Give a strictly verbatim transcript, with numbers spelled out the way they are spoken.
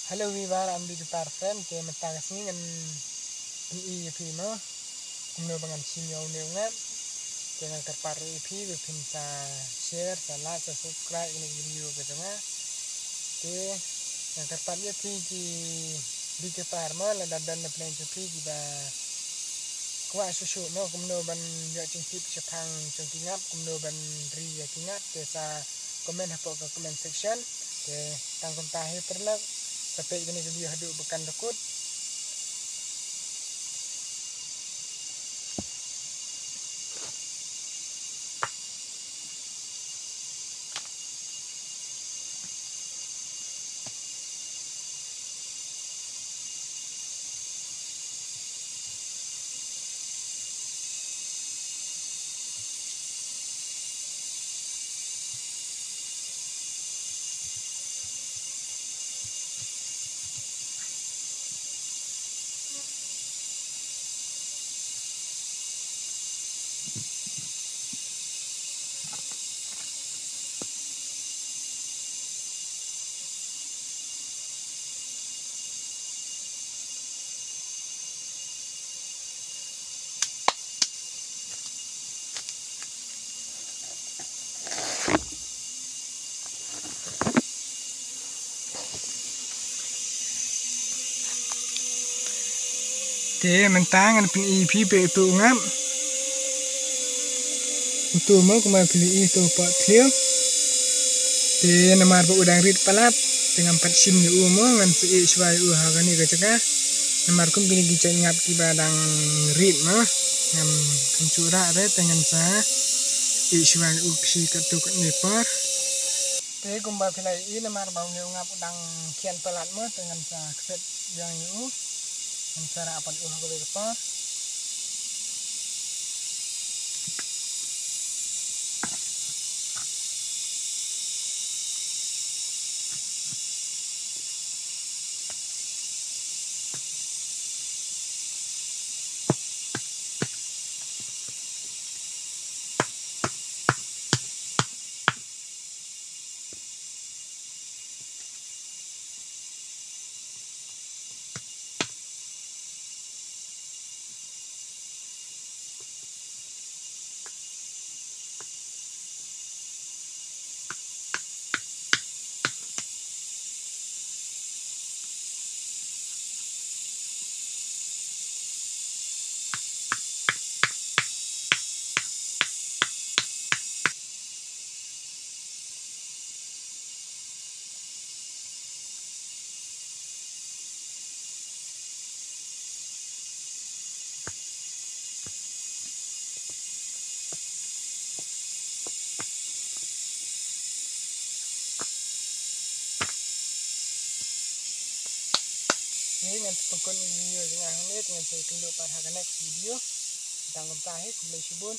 Hello viewer and viewer friend, te mynta ka sngi ngan pyni ïa phi mo kumno ba ngan shim ïa une u ngap. Te ngan kyrpad ruh ïa phi ba phin sa share, sa like, sa subscribe ïa kane ka video ka jong nga. Te ngan kyrpad ïa phi ki viewer mo, lada don na pdeng jong phi kiba kwah shuh shuh mo kumno ban ïoh jingtip shaphang jong ki ngap, kumno ban ri ïa ki ngap, te sa comment hapoh ka comment section. Te tang kumta hi paralok, sa peit kane ka video haduh ba kan da kut. Te mynta ngan pyni ïa phi ba uto u ngap. Uto mo kumba phi la ïohi uto u poh thiaw. Te namar ba u dang rit palat, te ngam pat shim ïa u mo, ngan sa ïeh shuwa ïa u ha kane ka jaka. Namar kum kine ki jait ngap kiba dang rit mo, ngam, ngam shu rah re, te ngan sa ïeh shuwa ïa u shi katto katne por. Te kumba phi la ïohi namar ba une u ngap u dang khian palat mo, te ngan sa kset biang ïa u. Ngan sa rah pat ïa u ha kawei ka por. Te ngan sa pynkut ïa ka video jong nga hangne, te ngan sa ïakynduh pat ha ka next video. Tang kumta hi, khublei shibun.